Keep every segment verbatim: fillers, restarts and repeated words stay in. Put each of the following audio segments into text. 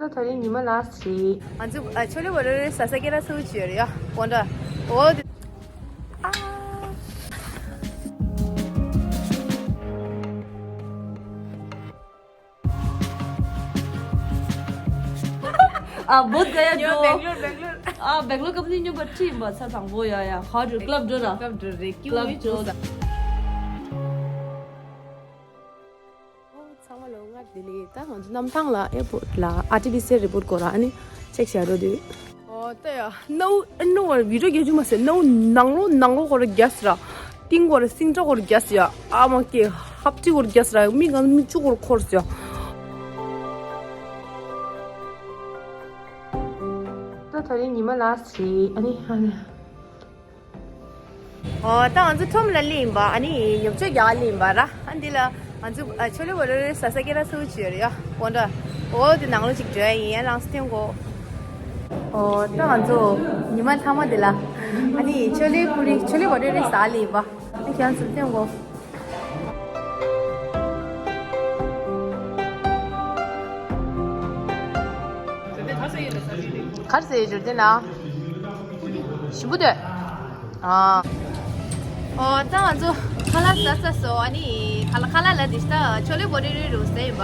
ད་རིང་ཉི་མ་ལ་སི་རེད། ང་ཚོ་ཨ་ཆོ་ལེ་བོ་རེ་རེ་ཟ་ས་སྐད་གྲགས་ཚ་པོ་ཅིག་ཡོད་རེད་ཡ། སྤོན་ཊ། འོ་དེ། ཨ། ཨ་བོད་ག་ཡ་འགྲོ། སྦེང་ལོར། སྦེང་ལོར། ཨ་སྦེང་ལོར་སྐབས་ནི་སྨྱོན་པ་ཁྲིད་ཡིན་པ། ཚར་དང་པོ་ཡ་ཡ། ག་འགྲོ། ཀླབ་འགྲོ་ར། ཀླབ་འགྲོ་རེད། ཀིའུ་ཀླབ་འགྲོ། འགྲོ་ས། ཨོ་ཚང་མ་ལོ་ང་བདེ་ལེགས། ད་ང་ཚོ་གནམ་ཐང་ལ་ཨེར་པོར་ཊི་ལ་ཨར་ཊི་པི་སི་ཨར་རི་པོར་ཊི་སྐོར་ཨ་ནི་ཅེག་བྱ་འགྲོ་དུས། ཨོ་ད་ཡ་ནའུ་ཨ་ནའུ་བར་བི་ཌི་ཡོ་རྒྱག་རྒྱུ་མ་ཟད་ནའུ་ནང་ལོགས་ནང་ལོགས་སྐོར་རྒྱག་ཟེར་ར། སྟེང་སྐོར་སིང་ཏྲ་སྐོར་རྒྱག་ཟེར་ཡ། ཨ་མ་ཀེ་ཧབ་ཏི་སྐོར་རྒྱག་ཟེར་ར། མི་གང་མི་བཅུ་སྐོར་འཁོར་ཟེར་ཡ། ད་ད་རིང་ཉི་མ་ལ་སི་རེད། ཨ་ནི་ཨ་ནི། ཨོ་ད་ང་ཚོ་ཁྲོམ་ལ་སླེབས་ཡིན་པ། ཨ་ནི་ཉོ་ཆ་རྒྱག་སླེབས་ཡིན་པ་ར། ཨ་འདི་ལ་ང་ཚོ་ཨ་ཆོ་ལེ་བོ་རེ་རེ་ཟ་ས་སྐད་གྲགས་ཚ་པོ་ཅིག་ཡོད་རེད་ཡ། སྤོན་ཊ། ཨོ་དེ་ནང་ལོགས་ཅིག་འགྲོ་ཡ་ཡིན། ཡ་རང་ཚོ་སྟོན་གོ། ཨོ་ད་ང་ཚོ་ཉི་མ་ཚང་མ་དེ་ལ་ཨ་ནི་ཆོ་ལེ་པུ་རི་ཆོ་ལེ་བོ་རེ་རེ་ཟ་སླེབས་ཡིན་པ། ཨ་ཁྱེད་རང་ཚོ་སྟོན་གོ། གར་ཟེར་ཡོད་ཅོར་དེ་ན། ཞིམ་པོ་འདུག་ཨ། ཨོ་ད་ང་ཚོ་ཁ་ལག་ཟ་ཚར་སོང་། ཨ་ནི་ཁ་ལག་ཁ་ལག་ལ་དེ་ཤ་ཆོ་ལེ་བོ་རེ་རེ་རུ་ཟས་ཡིན་པ།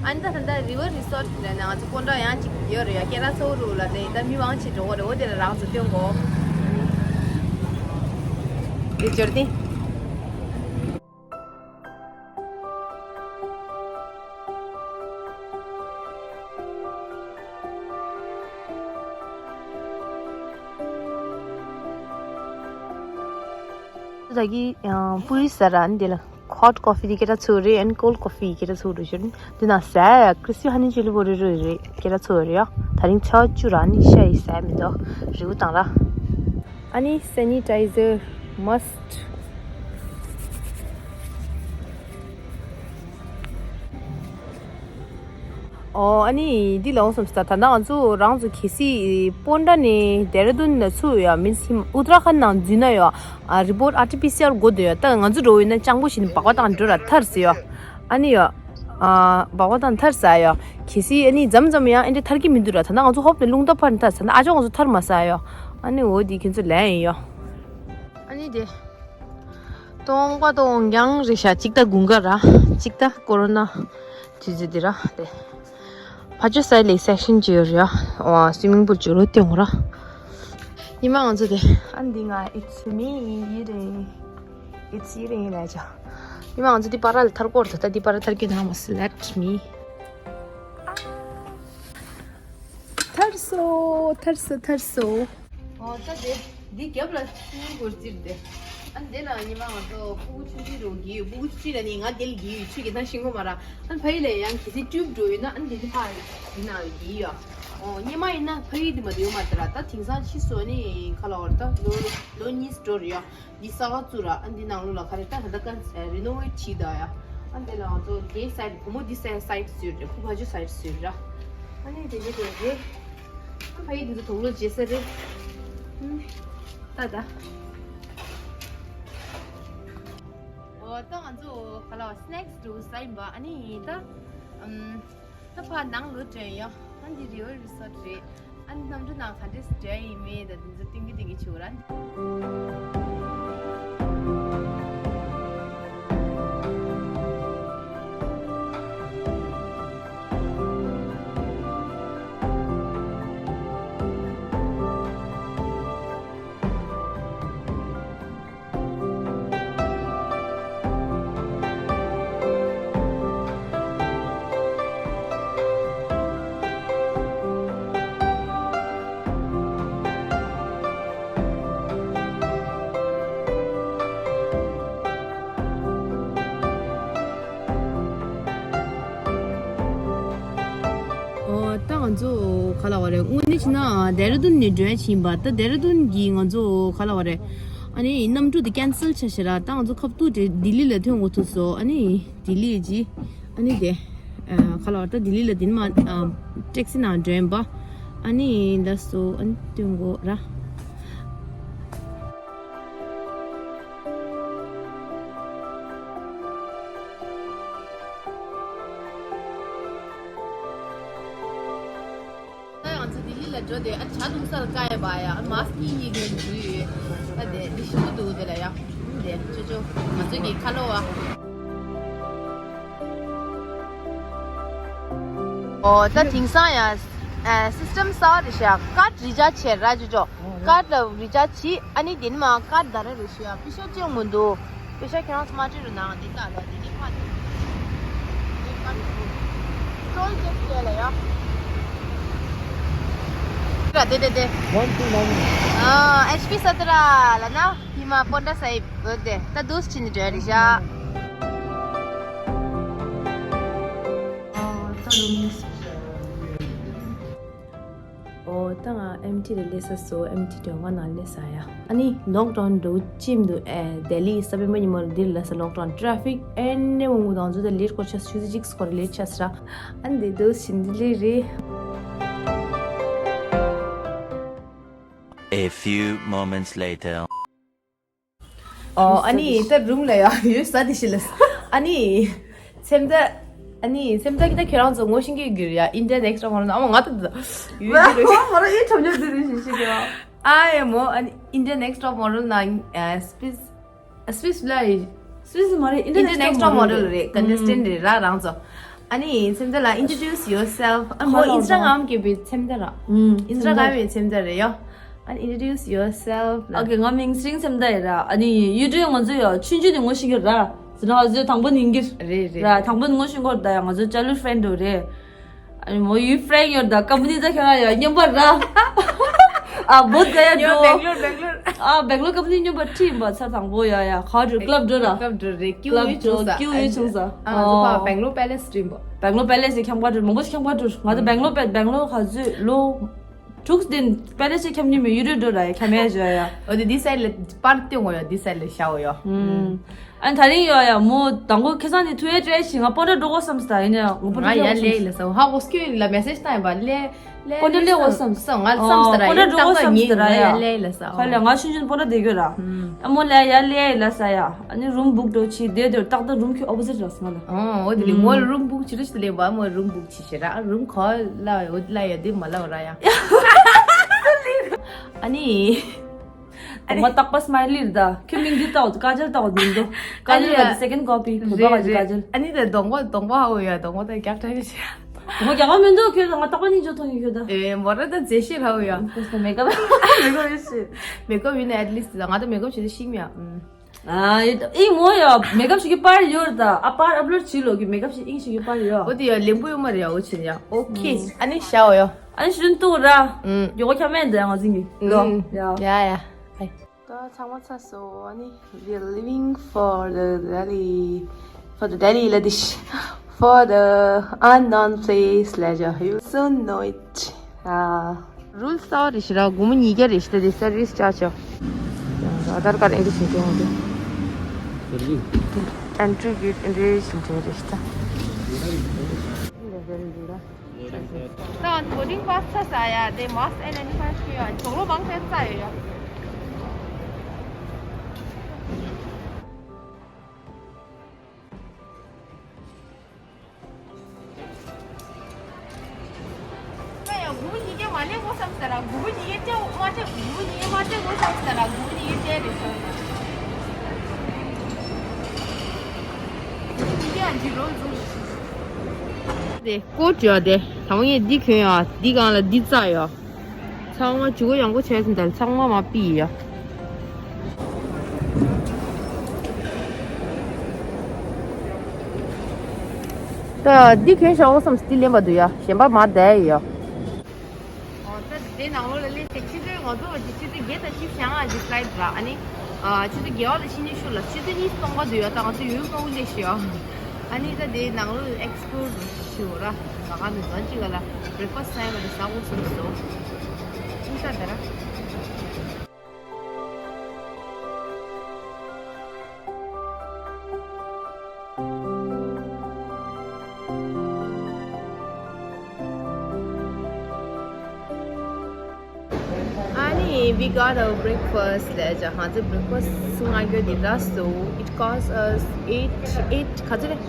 ཨ་ནི་ད་ད་ལྟ་རི་ཝར་རི་སོར་ཊི་ལ་ནས་ང་ཚོ་སྤོན་ཊ་ཡང་ཅིག་ཡོད་རེད་ཡ། སྐད་གྲགས་ཚ་པོ་རུ་ལ་དེ་ད་མི་མང་ཆེ་འགྲོ་གི་རེད། འོ་དེ་ལ་རང་ཚོ་སྟོན་གོ། དེ་ཅོར་དེ། ད་གི་ཡང་པུ་རི་ཟ་ར། ཨ་ནི་དེ་ལ་ཧོ་ཊི་ཀོ་ཕི་དེ་སྐད་གྲགས་ཚ་པོ་རེད། ཨ་ནི་ཀོལ་ཌི་ཀོ་ཕི་སྐད་གྲགས་ཚ་པོ་རེད་ཤག་དེ་ན་ཟ་ཡ་ཀི་རི་སི་པི་ཧ་ནི་ཆི་ལི་བོ་རེ་རེ་རེད། སྐད་གྲགས་ཚ་པོ་རེད་ཡ། ད་རིང་ཆར་པ་བཅུ་ར། ཨ་ནི་ཤ་ཡི་ཟ་ཡ་མི་འདུག་རེའུ་དང་ར། ཨ་ནི་སེ་ནི་ཊའི་ཛར་མ་སི་ཊི། ཨོ་ཨ་ནི་འདི་ལ་འོང་སོང་ཟེར། ད་ལྟ་ང་ཚོ་རང་ཚོ་གལ་སྲིད་སྤོན་ཊ་ནས་ལྡེ་ར་ལྡུན་ལ་ཚུར་ཡ། མིན་སི་ཨུ་ཏ་ར་ཁན་ནང་འཛུལ་ན་ཡ། ཨ་རི་པོར་ཊི་ཨར་ཊི་པི་སི་ཨར་དགོས་འདུག་ཡ། ད་ང་ཚོ་འགྲོ་ཡིན་ན་སྤྱང་པོ་བྱས་ནས་སྦག་སྦག་བཏང་འགྲོ་ར། ཐར་ཟེར་ཡ། ཨ་ནི་ཡ། ཨ་སྦག་སྦག་བཏང་ཐར་ཟེར་ཡ། གལ་སྲིད་ཨ་ནི་མཚམས་མཚམས་ཡང་ཨེ་འདྲ་ཐར་གྱི་མི་འདུག་ར། ད་ལྟ་ང་ཚོ་ཧོབ་ནས་རླུང་རྟ་ཕར་ནས་ཐར་ཟེར་ན། ཨ་ཅོ་ང་ཚོ་ཐར་མ་ཟེར་ཡ། ཨ་ནི་འོ་དེ་ཁྱེད་ཚོ་ལན་ཡིན་ཡ། ཨ་ནི་དེ། སྟོང་པ་སྟོང་རྐྱང་རེད་ཤག་གཅིག་ད་དགུན་ཁ་ར། གཅིག་ད་ཀོ་རོ་ན་དུས་ཚོད་འདི་ར། དེ་ཕ་ཇོ་སའི་ལེག་སེག་ཤན་ཅིག་ཡོད་རེད་ཡ། ཨོ་སུའི་མིང་པུལ་ཅིག་ཡོད་རེད། སྟོན་གོ་ར། ཉི་མ་ང་ཚོ་དེ་ཨ་འདི་ང་it's me eating, it's eating ལབ་ཅག་ཉི་མ་ང་ཚོ་འདི་པར་ལ་ཐར་གོ་ར། ད་ད་འདི་པར་ཐར་གྱི་ན་མ་སི་let me ཐར་སོང་། ཐར་སོང་། ཐར་སོང་། ཨོ་ད་དེ་འདི་རྒྱབ་ལ་ཆུ་སྒོར་རྩིར་དེ། ཨ་འདི་ལ་ཉི་མ་ང་ཚོ་ཕྲུ་གུ་ཆུང་ཆུང་རུ་གི་ཕྲུ་གུ་ཆུང་ཆུང་ལ་ནི་ང་དེ་ལ་གི་ཆུ་གི་ད་ཤིང་གོ་མ་ར། ཨ་ཕ་ཡི་ལ་ཡང་གི་སི་ཊུབ་འགྲོ་ཡོད་ན་ཨ་འདི་ནི་ཕ་ཡི་ན་གི་ཡོད། ཨོ་ཉི་མ་ཡིན་ན་ཕ་ཡི་འདི་མ་དེ་ཡོད་མ་རེད་ད་ར། ད་དེང་སང་ཕྱི་སོ་ནི་ཁ་ལ་བར་ད་ལོ་ལོ་གཉིས་འགྲོ་རེད་ཡ། འདི་ས་ཁ་བཙུགས་ར། ཨ་འདི་ནང་ལོགས་ལ་ག་རེ་ད་ད་ལྟ་ཀ་རི་ནོ་ཝེ་ཊི་བྱས་ད་ཡ། ཨ་འདི་ལ་ང་ཚོ་དེ་སའི་ཌི་བུ་མོ་འདི་སའི་སའི་ཌི་བཟོས་རེད། ཕྲུ་གུ་ཕ་ཇོ་སའི་ཌི་བཟོས་ར། ཨ་ནི་དེ་འདྲ་དེ་རེད། ཨ་ཕ་ཡི་འདི་ཚོ་དུག་ལོག་བརྗེ་ས་རེད། ཨུམ། ད་ད། ཨོ་ད་ང་ཚོ་ག་ལ་བ་སི་ནེག་སི་འགྲོ་ས་ཡིན་པ། ཨ་ནི་ད་ཨུམ། ད་ཕར་ནང་ལོགས་འགྲོ་ཡོང་། ཨ་འདི་རི་ཝར་རི་སོར་ཊི་རེད། ཨ་ནི་གནམ་གྲུ་ནང་ག་འདྲས་འགྲོ་ཡིན་མིན་ད་འདི་ཚོ་སྟོན་གྱི་སྟོན་གྱི་བྱེད་དགོས་ར། ཨོ་ད་ང་ཚོ་ག་ལ་བ་རེད། དངོས་གནས་བྱས་ན་ལྡེ་ར་ལྡུན་ནས་འགྲོ་ཡ་ཕྱིན་པ། ད་ལྡེ་ར་ལྡུན་གྱི་ང་ཚོ་ག་ལ་བ་རེད། ཨ་ནི་གནམ་གྲུ་དེ་ཀན་སེལ་ཆ་ཤག་ར། ད་ང་ཚོ་ཁ་ཐུག་དེ་ལྡི་ལི་ལ་ཐོན་དགོས་ཐུག་སོང་། ཨ་ནི་ལྡི་ལི་ཇི། ཨ་ནི་དེ། ཨ་ག་ལ་བ་ད་ལྡི་ལི་ལ་དེ་ནས་མ་ཨ་ཊེག་སི་ནང་འགྲོ་ཡིན་པ། ཨ་ནི་ད་སོ་ཨ་ནི་སྟོན་དགོས་ར། ང་ཚོ་ལྡི་ལི་ལ་འགྲོ་དེ་ཨ་ཇ་འཐུང་སར་བཀག་ཡོད་པ་ཡ། ཨ་མཱསི་ཀི་གཉིས་ཀྱི་འཇུ་ཡོད། ཨ་དེ་འདི་ཞིམ་པོ་འདུག་དེ་ལ་ཡ། དེ་ཅོ་ཅོ་ང་ཚོ་གི་ཁ་ལོ་བ། ཨོ་ད་དེང་སང་ཡ་ཨ་སིས་ཊམ་གསར་པ་རེད་ཤག་ཀར་ཌི་རི་ཅཱཇ་བྱས་ར་ཅོ་ཅོ། ཀར་ཌི་ལ་རི་ཅཱཇ་བྱས། ཨ་ནི་དེ་ནི་མ་ཀར་ཌི་ད་ར་རེད་ཤག་པེ་ཤ་སྤྱོད་མི་འདུག་པེ་ཤ་ཁྱེད་རང་ཚོ་མ་སྤྲད་རུ་ནང་འདི་ལྟ་ལ་འདི་ནི་ཕ་འདི་འདི་ཀར་ཌི་འདུག་ཀྲོལ་ཅེག་བྱས་ལ་ཡ། ར་དེ་དེ་དེ། One two nine. ཨ་ཨེཆ་པི་ས་ཏི་ར་ལ་ན་ཧི་མ་པོན་ཏྲ་སཱ་ཧིབ་འོ་དེ་ད་དུས་ཕྱིན་ནི་འདྲ་རེད་ཤག་ཨོ་ད་ང་ཨེམ་ཊི་ལ་སླེབས་ས་སོ། ཨེམ་ཊི་དོན་ཁང་ནང་སླེབས་ས་ཡ། ཨ་ནི་ལོག་ཌའོན་འགྲོ་ཅི་མི་འདུག་ཨེ་ལྡི་ལི་སྤེན་པ་ཉི་མ་ལ་འདིར་ལ་ས་ལོག་ཌའོན་ཊ་ཕིག་ཨེ་ནེ་མང་པོ་དང་ཚོ་ད་ལེཊ་སྐོར་ཆ་ཆུ་ཚོད་གཅིག་སྐོར་ལེཊ་ཆ་ས་ར། ཨ་ནི་འདི་དུས་ཕྱིན་འདི་ལི་རེད། A few moments later. ཨོ་ཨ་ནི་ད་རུམ་ལ་ཡ་ཡོད་ས་དེ་ཤི་ལ། ཨ་ནི་སེམས་ད་ཨ་ནི་སེམས་ད་གི་ད་ཁྱེད་རང་ཚོ་ངོ་ཤེས་ཀྱི་རྒྱུ་ཡ། India Next Top Model ཨ་མ་ང་ད་ད་ཡོད་ཀྱི་རེད། ང་རང་ཡིན་ཁྲམ་ཉོ་དུ་རེད་ཞིག་ཞིག་ཡ། ཨ་ཡ་མོ་ཨ་ནི་India Next Top Model ནང་ཨ་སྤིས་ཨ་སྤིས་ལ་ཡི་སྤིས་མ་རེད། India Next Top Model རེད། ཀོན་ཊེ་སི་ཊེན་ཊི་རེད་ར་རང་ཚོ། ཨ་ནི་སེམས་ད་ལ་introduce yourself ཨ་མོ་ཨིན་སི་ཊ་གྷ་རམ་གི་བི་སེམས་ད་ར། ཨིན་སི་ཊ་གྷ་རམ་གི་སེམས་ད་རེད་ཡ། ཨ་ནི་introduce yourself ལ། ཨོ་ཁེ། ང་མིང་སྲིང་སེམས་ད་ཡིན་ར། ཨ་ནི་ཡུ་ཊུབ་ང་ཚོ་ཡ་ཆུང་ཆུང་ནས་ངོ་ཤེས་ཀྱི་ར། ཟེར་ན་ང་ཚོ་དང་པོ་ནིང་གིར་རེད་རེད། ར་དང་པོ་ནས་ངོ་ཤེས་ཀྱི་ད་ཡ། ང་ཚོ་ཅལ་ཌི་ཧུཌ་ཕྲེན་ཌི་འདྲ་བོ་རེད། ཨ་ནི་མོ་ཡུ་ཕྲེང་ཡོད་ད་ཀམ་པ་ནི་ད་ཁྱེད་རང་ཡ་མཉམ་པ་ར། ཨ་བོད་ག་ཡ་ཡོ་འགྲོ། སྦེང་ལོར་སྦེང་ལོར། ཨ་སྦེང་ལོར་ཀམ་པ་ནི་མཉམ་པ་ཁྲིད་ཡིན་པ། ཚར་དང་པོ་ཡ་ཡ་ཁ་འགྲོ་ཀླབ་འགྲོ་ར། ཀླབ་འགྲོ་རེད། ཀིའུ་ཡོད་བྱུང་ས། ཀིའུ་ཡོད་བྱུང་ས། ཨ་ང་ཚོ་ཕ་སྦེང་ལོར་པེ་ལེ་སི་ཁྲིད་ཡིན་པ། སྦེང་ལོར་པེ་ལེ་སི་ཁྱམས་ཁ་འགྲོ། མང་པོ་ཞིག་ཁྱམས་ཁ་འགྲོ། ང་ཚོ་སྦེང་ལོར་པེ་སྦེང་ལོར་ག་ཚོད་ལོ། དྲུག་བདུན་པེ་ལེ་སི་ཁྱམས་ཉིན་མི་ཡུ་རེ་འགྲོ་ར་ཡ་ཁྱམས་ཡ་བཞག་ཡ། འོ་དེ་འདི་སའི་ལ་པར་སྟོན་དགོས་ཡ། འདི་སའི་ལ་ཤའོ་ཡ། ཨ་ནི་ད་རིང་ཡོད་ཡ་མོ་དང་པོ་ཁ་སང་ནས་ཐུག་ཡ་བྲེལ་ཞིག་ང་སྤོན་ཊ་འགྲོ་དགོས་བསམ་སྟ་ཡིན་ཡ། ང་སྤོན་ང་ཊ་ཡ་ལེ་ལ་ས་ཧ་གོ་སྐྱོ་ལ་མེ་སེ་ཇི་བཏང་ཡིན་པ་ལེ་ལེ་སྤོན་ཊ་ལེ་འོ་བསམ་སོ་ང་བསམ་སྟ་ར་ཡིན་ཏག་ཏག་ཉིན་ང་ཡ་ལེ་ལ་ས་ཧ་ལེ་ང་ཆུང་ཆུང་སྤོན་ཊ་བསྡད་དགོས་ར། ཨ་མོ་ལ་ཡ་ལེ་ལ་ས་ཡ། ཨ་ནི་རུམ་བུག་འགྲོ་ཆི་བསྡད་དུས་ཏག་ཏག་རུམ་ཁྱོད་ཨོ་པོ་ཟིཊ་ར་སོང་ང་ལ། ཨོ་དེ་ལི་མོ་རུམ་བུག་ཆི་རུ་ཆི་ལེ་བ་མོ་རུམ་བུག་ཆི་ཤེ་ར་རུམ་ཁོ་ལ་འོ་དེ་ལ་ཡ་དེ་མ་ལ་བ་ར་ཡ། ཨ་ནི། ཨ་ནི། ང་རྟག་པར་སྨ་ལི་རེད་ད། ཁྱོད་མིང་འདི་བཏགས་ཀ་ཇལ་བཏགས་མིང་འདུག་ཀ་ཇལ་ག་ཅི་སེ་ཀེན་ཌི་ཀོ་པི་བོད་པ་ག་ཅི་ཀ་ཇལ། ཨ་ནི་ད་གདོང་པ་གདོང་པ་ཧ་གོ་ཡ། གདོང་པ་ད་རྒྱག་ཁྲ་ཡོད་ཤག་ང་རྒྱག་པ་མི་འདུག་ཁྱོད་ང་རྟག་པར་སྙིང་རྗེ་མཐོང་གི་ཁྱོད་ད། ཨེ་མོ་ར་ད་མཛེས་ཤེས་ཧ་གོ་ཡ། ཁོ་ཚོ་མེ་ཀབ། མེ་ཀབ་ཡོད་ཤི། མེ་ཀབ་ཡིན་ན་ཨེ་ཊི་ལི་སི་ད་ང་ད་མེ་ཀབ་བྱེད་དུ་ཤི་མི་ཡ། ཨ་ཡོད་ཨི་མོ་ཡ་མེ་ཀབ་བྱེད་ཀྱི་པར་ཡོད་ད། ཨ་པར་ཨབ་ལོཌ་བྱེད་ལོ་གི་མེ་ཀབ་བྱེད་ཨིང་བྱེད་ཀྱི་པར་ཡོད། འོ་དེ་ཡ་ལེམ་བུ་ཡོད་མ་རེད་ཡ། འོ་ཆེན་ཡ། ཨོ་ཁེ། ཨ་ནི་ཤའོ་ཡ། ཨ་ནི་ཤུན་ཏུ་ར། ཨུམ། ཡོ་གོ་ཁྱམས་མེད་འདི་ང་ཚིག་གི་ལོ། ཨུམ། ཡ་ཡ་ཡ། ད་ཚང་མ་ཚར་སོང་། ཨ་ནི་we are leaving for the Delhi, for the Delhi ལ་དེ་for the unknown place ལ་ཇ། You soon know it. ཨ་རུལ་སོ་རི་ཤི་ར་སྒོར་མོ་ཉིས་བརྒྱ་རེད་ཤི། ད་དེ་སར་བི་སི་ཅཱར་ཇི་ཡོད། ཨ་དྷར་ཀཱར་ཨེན་ཊི་རི་བྱེད་འགྲོ་འོང་དུས། ཨེན་ཊི་རི་གི་ཨེན་ཊི་རི་བྱེད་འགྲོ་རེད་ཤི་ད། ད་བོར་ཌིང་པཱས་ཚ་ས་ཡ། དེ་མཱསི་ཨེན་ནའིན་ཊི་ཕའིབ་ཁྱེར་ཡོད། ཇོག་ལོ་མང་ཆེ་ཚ་ཡོད་ཡ། ད་ཡ་སྒོར་མོ་ཉིས་བརྒྱ་མ་ལེན་དགོས་བསམ་ས་ར། སྒོར་མོ་ཉིས་བརྒྱ་སྤྲད་མ་སྤྲད། སྒོར་མོ་ཉིས་བརྒྱ་མ་སྤྲད་དགོས་བསམ་ས་ར། སྒོར་མོ་ཉིས་བརྒྱ་སྤྲད་རེད་ཤག་སྒོར་མོ་ཉིས་བརྒྱ་འཇིགས་རོགས་བཟོ་རེད་ཤག་དེ་ཀོ་ཊི་ཡ་དེ་དང་པོ་ངས་འདི་གྱོན་ཡ། འདི་སྒང་ལ་འདི་བཙགས་ཡ། ཚང་མ་ཇུས་འགོད་ཡག་པོ་བྱས་ཟིན་ད་ཚང་མ་མ་ཕྱིས་ཡ། ད་འདི་གྱོན་ཤོག་བསམ་སྟེ་ལེན་པ་འདུག་ཡ། གཞན་པ་མ་བསྡད་ཡ། ཨོ་ད་དེ་ནང་ལོགས་ལ་སླེབས་ཏེ་ཆུ་ཚོད་ང་ཚོ་ཆུ་ཚོད་བརྒྱད་དང་བཅུ་བཞག་ཨ་ཇི་ཕི་ལའིཊ་ར། ཨ་ནི་ཨ་ཆུ་ཚོད་བརྒྱད་པ་ལ་ཕྱི་ནས་ཤོར་ལ་ཆུ་ཚོད་གཉིས་སྟོང་པ་འདུག་ཡ། ད་ང་ཚོ་ཡུལ་སྤོ་བོ་སླེབས་ཤག་ཨ་ནི་ད་དེ་ནང་ལོགས་ལ་ཨེགས་པོ་ལོར་ཞུ་ར། ང་ག་ནས་ཟོན་ཅིག་ག་ལ་བྷི་རེག་ཕ་སི་ཊི་ཊའིམ་ལ་ཟ་དགོས་བསམ་སོང་། ཅི་ས་ད་ར། ཨ་ནི་we got our breakfast ལས་ཀྱང་ང་ཚོ་བྷི་རེག་ཕ་སི་ཊི་མངགས་རྒྱུ་འདི་འདྲ་སོང་། It cost us eight, eight ག་ཚོད་རེད།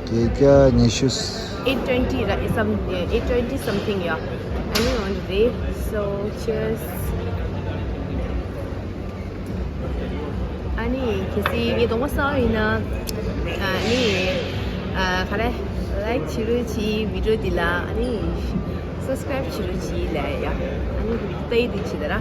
བརྒྱད་བརྒྱ་ཉི་ཤུ། eight twenty ར། some eight twenty something ཡ། ཨ་ནི་འོན་རེད། So cheers. ཨ་ནི་གལ་སྲིད་ངའི་གདོང་པ་གསལ་བ་ཡིན་ན། ཨ་ནི་ཨ་ག་རེ། ལའིཀ་བྱེད་རོགས་གྱིས་བི་ཌིའོ་འདི་ལ། ཨ་ནི་སབ་སི་ཀ་རའིབ་བྱེད་རོགས་གྱིས་ལབ་ཡ། ཨ་ནི་བི་ཌིའོ་ལྟ་ཡི་འདི་བྱེད་ད་ར།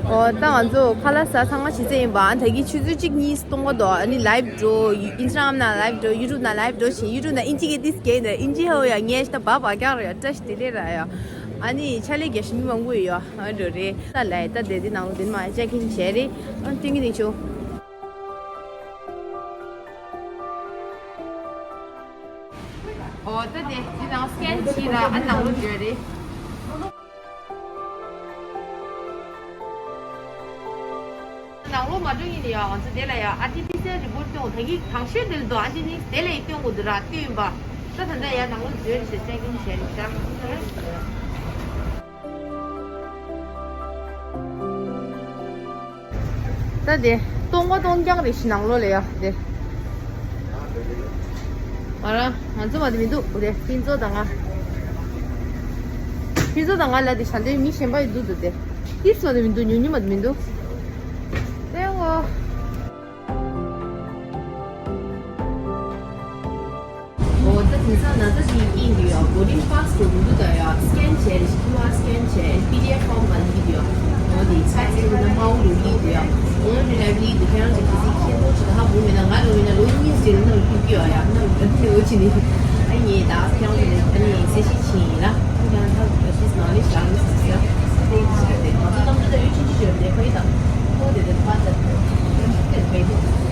ཨོ་ད་ང་ཚོ་ཁ་ལག་ཟ་ཚང་མ་བྱེད་ཚར་ཡིན་པ། ཨ་ད་གི་ཆུ་ཚོད་གཅིག་གཉིས་གཏོང་གི་འདུག་ཨ་ནི་ལའིབ་འགྲོ། ཨིན་སི་ཊ་གྷ་རམ་ནང་ལའིབ་འགྲོ། ཡུ་ཊུབ་ནང་ལའིབ་འགྲོ་བཞིན། ཡུ་ཊུབ་ནང་ཨིན་ཇི་གི་ཏིས་གས་འདི་ཨིན་ཇི་ཧོ་ཡ། ངས་ཤ་ད་བ་བ་རྒྱག་རེད་ཡ། བཀྲ་ཤིས་བདེ་ལེགས་ར་ཡ། ཨ་ནི་ཕྱག་ལས་རྒྱག་བཞིན་མི་མང་པོ་ཡོད་ཡ། ཨ་འགྲོ་རེད། ད་ལའི་ད་དེ་དེ་ནང་ལོ་དེ་མ་ཅེག་ཨིན་བྱས་རེད། ཨ་སྟོན་གི་དེ་ཆུ། ཨོ་ད་དེ་དེ་ནང་སི་ཀེན་བྱས་ར། ཨ་ནང་ལོ་འགྲོ་རེད། ནང་ལོགས་མ་འགྲོ་ཡིན་ཡ། ང་ཚོ་དེ་ལ་ཡ་ཨར་ཊི་པི་སི་ཨར་རི་པོར་ཊི་སྟོན། ད་གི་དང་ཤོས་དེ་ལ་འདུག་ཨར་ཊི་པི་སི་དེ་ལ་ཡི་སྟོན་དགོས་འདུག་ར། སྟོན་པ་ད་ད་ལྟ་ཡ་ནང་ལོགས་འཛུལ་ཞེས་ཅེག་ཨིན་བྱས་རེད་ཤག་ད་དེ་སྟོང་པ་སྟོང་རྐྱང་རེད་ཤི་ནང་ལོགས་ལ་ཡ་དེ། ང་རང་ང་ཚོ་མ་དེ་མི་འདུག་དེ་ཕིན་ཙོ་དང་ང་། ཕིན་ཙོ་དང་ང་ལ་དེ་ཞལ་འདོན་མི་གཞན་པ་ཡི་འདུག་འདུག་དེ། ཏིས་མ་དེ་མི་འདུག་ཉུང་ཉུང་མ་དེ་མི་འདུག་དེ་འོ། འོ་ད་དེང་སང་ན་ཚ་ཞིག་སྐྱེས་འདུག་ཡ། བོར་ཌིང་པཱ་སི་དེ་མི་འདུག་ད་ཡ། སི་ཀེན་བྱས་རེད། ཁྱི་ཝ་སི་ཀེན་བྱས། པི་ཌི་ཨེཕ་ཕོརམ་མ་འདི་འདུག་ཡ། འོ་དེ་ཚ་ཚ་ན་མའོ་ལུ་ཡི་འདུག་ཡ། འོ་རི་ལ་བི་ལི་འདུག་ཁྱེད་རང་ཚོ་གི་སི་ཁྱེད་ཚོ་ཅིག་ཧ་གོ་མེད་ན། ང་ལོ་མེད་ན་ལོ་གཉིས་རྗེས་ལ་ནམ་ལ་ཕུད་ཀྱི་ཡོད་ཡ། ནམ་ལ་ཕུད་འོ་ཅི་ནི། ཨ་ངས་ད་ཁྱེད་རང་ཚོ་ནས་ཨ་ནི་གསལ་བཤད་བྱས་ཡིན་ལ། ཁྱེད་རང་ཚོ་ཕྱིས་ནང་ལས་བཞག་ཡིན་ཟེར་ཟེར། དེ་ཡིན་ཟེར་ཏེ་ང་ཚོ་གཏམ་བརྗོད་ད་ཡོད་ཅི་ཅི་བརྗོད་ནས་ཕ་ཡི་དང་ཁོ་དེ་དེ་ཕ་ཚ་དེ་དེ་ཕ་ཚ་དེ་བས་དེ།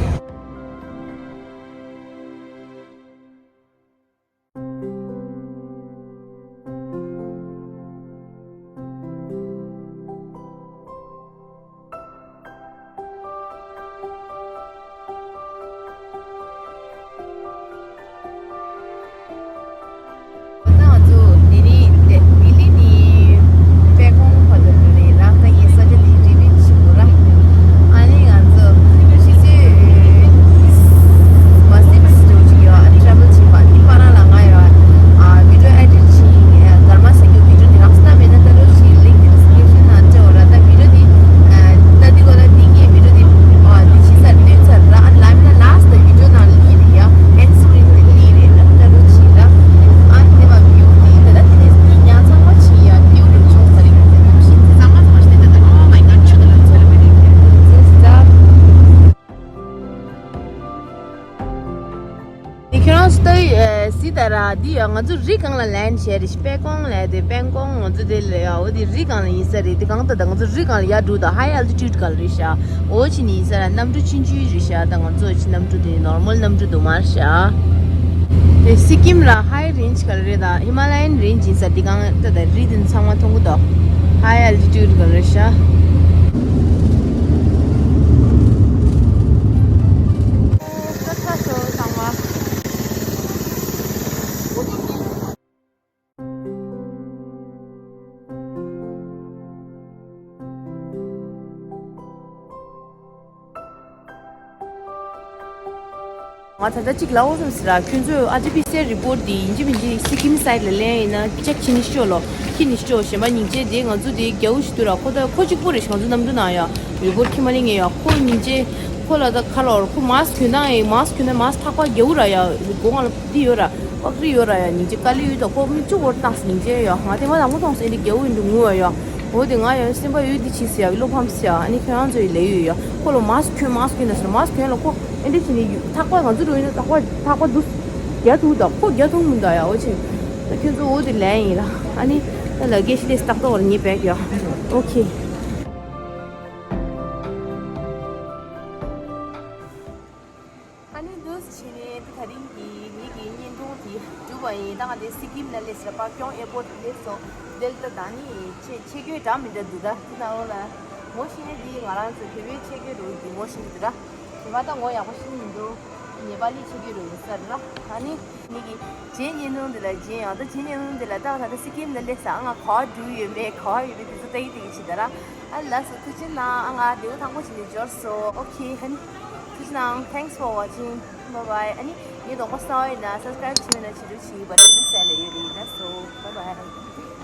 ད་ང་ཚོ་དེ་རིང་དེ་བི་ལི་ནས་པད་ཀོང་བར་དུ་འགྲོ་རེད་ར། ད་ངས་ས་ཆ་དེ་རི་བིའུ་བྱེད་དགོས་ར། ཨ་ནི་ང་ཚོ་ཆུ་ཚོད་གཉིས་མ་ཟིན་པ་ཞིག་འགྲོ་གི་ཡོད། ཨ་ནི་ཊ་རེ་ཝལ་བྱེད་པ་འདི་བར་ལ་ང་ཡོད། ཨ་བི་ཌིའོ་ཨེ་ཌིཊ་བྱེད་ཡིན། སྐར་མ་ཟ་རྒྱུ་བི་ཌིའོ་འདི་རག་སྟབས་མེད་ན་ད་རུང་ཞིག་ལིང་ཀི་ཌི་སི་ཀི་རིབ་ཤན་ནང་སྤྲད་འོ་ར། ད་བི་ཌིའོ་འདི་ཨ་ལྟ་དུས་གོ་ལ་འདི་ངས་བི་ཌིའོ་འདི་ཨ་འདི་བྱེད་ཚར་སྟོན་ཚར་ར། ཨ་ལ་མིན་ན་ལཱསི་ཊི་བི་ཌིའོ་ནང་ལ་ཡིན་རེད་ཡ། ཨེན་སི་ཀི་རིན་དེ་ལི་རེད་ལ་ལྟ་རུ་ཆི་ར། ཨ་ནི་དེ་མ་བིའུ་དེ་ད་ལྟ་དེ་ནས་ཉ་ཚང་མ་ཆི་ཡ་བིའུ་རུ་ཆོག་ས་རེད། ཤིན་ཙི་ཚང་མ་ཚང་མ་ཤི་ད་ད། Oh my god ཆུ་ད་ལ་ཚོ་རེད། ཤིན་ཙི་ད། དེ་ཁྱོད་རང་ཚོ་ལྟ་ཡི་སི་ད་ར་འདི་ཡ། ང་ཚོ་རི་སྒང་ལ་ལན་བྱས་རེད་ཤི། པད་ཀོང་ལ་དེ་པད་ཀོང་ང་ཚོ་དེ་ལ་ཡ། འོ་དེ་རི་སྒང་ལ་ཡིན་ས་རེད། དེ་གང་ལྟར་ད་ང་ཚོ་རི་སྒང་ལ་ཡ་འགྲོ་ད། ཧའི་ཨལ་ཊི་ཊུཌ་སྒང་ལ་རེད་ཤག་འོ་ཕྱི་ནས་ཡིན་ས་ར། གནམ་གྲུ་ཆུང་ཆུང་རེད་ཤག་ད་ང་ཚོ་ཕྱི་གནམ་གྲུ་དེ་ནོར་མལ་གནམ་གྲུ་དུ་མར་ཤག་དེ་སི་ཀིམ་ལ་ཧའི་རེན་ཇི་ག་ལ་རེད། ད་ཧི་མ་ལ་ཡན་རེན་ཇི་ཡིན་ས། དེ་གང་ལྟར་ད་རི་དེ་ཚང་མ་མཐོང་གི་འདུག་ཧའི་ཨལ་ཊི་ཊུཌ་ག་ལ་རེད་ཤག་ས་ཆ་ཤོ་ཚང་མ། ང་ད་ལྟ་གཅིག་ལབ་འོ་བསམ་སི་ར། ཁྱོད་ཚོས་ཨར་ཊི་པི་སི་ཨར་རི་པོར་ཊི་འདི་ཡིན་གཅིག་མིན་གཅིག་སི་ཀིམ་སའིཌ་ལ་ལེན་ཡིན་ན་ཅེག་བྱེད་ནི་ཤོག་ལོ། ཁྱེད་ནི་ཤོག་གཞན་པ་སྙིང་རྗེ་དེ་ང་ཚོ་དེ་རྒྱའུ་ཞིག་འདུག་ར། ཁོ་ད་ཁོ་གཅིག་པོ་རེད་ཤག་ང་ཚོ་གནམ་གྲུ་ནང་ཡ། རི་པོར་ཊི་ཁྱི་མ་ལེན་ངེས་ཡ། ཁོ་སྙིང་རྗེ་ཁོ་ལ་ད་ཁ་ལོར་ཁོ་མཱ་སི་ཁི་གྱོན་སྟངས་ཡིན། མཱ་སི་ཁི་གྱོན་ན་མཱ་སི་ཁི་ཐག་པ་རྒྱའུ་ར་ཡ། སྒོ་ང་ལ་འདི་ཡོད་ར། པགས་རིལ་ཡོད་ར་ཡ། སྙིང་རྗེ་དཀའ་ལས་ཡོད་ད། ཁོ་མི་གཅིག་བོར་བཏང་སྙིང་རྗེ་ཡ། ང་དེ་མ་དང་པོ་མཐོང་སོང་། ཨེ་འདྲ་རྒྱའུ་ཨེ་འདྲ་ངུ་བ་ཡ། འོ་དེ་ང་ཡ་སེམས་པ་ཡོད་འདི་བྱིས་སི་ཡ། བློ་ཕམ་སི་ཡ། ཨ་ནི་ཁྱོད་རང་ཚོ་ཡི་ལས་ཡོད་ཡ། ཁོ་ལ་མཱ་སི་ཁྱོད་མཱ་སི་ཁྱོད་ན་ཟེར། མཱ་སི་ཁྱོད་ལ་ཁོ་ཨེ་འདྲ་བྱས་ནས་ཡོད། ཐག་པ་ང་ཚོ་འགྲོ་ཡིན་ན་ཐག་པ་ཐག་པ་འདུག་རྒྱ་ཐུག་ད། ཁོ་རྒྱ་ཐུག་མི་འདུག་ཡ། འོ་ཆེ། ད་ཁྱོད་ཚོ་འོ་དེ་ལས་ཡིན་ལ། ཨ་ནི་ད་ལ་གེ་ཤི་ལེས་ཏག་ཏག་བར་ཉེ་བེག་ཡ། ཨོ་ཁེ། ཨ་ནི་འདུག་སེ་བྱས་ནས་དེ་ད་རིང་གི་ངེད་ཀྱི་བརྙན་ཐུང་དེ་གྲུབ་པ་ཡིན། ད་ང་དེ་སི་ཀིམ་ལ་སླེབས་སོང་། པག་ཀྱོང་ཨེར་པོར་ཊི་སླེབས་སོང་། དེ་ལ་ད་ད་ནི་ཆེ་ཆེ་གྱོད་འདྲ་མི་འདྲ་འདུག་ད་དེ་ནང་ལོགས་ལ་ངོ་ཤེས་ནས་དེ་ང་རང་ཚོ་བོད་པའི་ཆེ་གྱོད་རུ་དེ་ངོ་ཤེས་ཀྱི་འདུག་ར། དེ་མ་ད་ངོ་ཡག་པོ་ཤེས་མི་འདུག་ནེ་པ་ལི་ཆོས་རྒྱུད་རུ་ཡོད་ས་ར། ཨ་ནི་ནི་གི་རྗེས་བརྙན་ཐུང་འདི་ལ་རྗེས་ཡང་ད་རྗེས་བརྙན་ཐུང་འདི་ལ་ད་ད་ད་སི་ཀིམ་ལ་སླེབས་ས། ང་ག་བ་འགྲོ་ཡོད་མེད་ག་བ་ཡོད་མེད་དེ་ཚོ་ལྟ་གི་ལྟ་གི་བྱེད་ད་ར། ཨ་ལགས་སོ། ཐུགས་རྗེ་གནང་། ཨ་ང་ལེའུ་དང་པོ་བྱས་ནས་འབྱོར་སོང་། ཨོ་ཁེ། ཨ་ནི་ཐུགས་རྗེ་གནང་། Thanks for watching. Bye bye. ཨ་ནི་ངའི་རྡོག་པ་གསར་པ་ཡིན་ན་subscribe བྱས་མེད་ན་བྱེད་རོགས་གྱིས། བ་ལི་འདི་སེ་ལ་ཡོད་རེད། ལགས་སོ། Bye bye.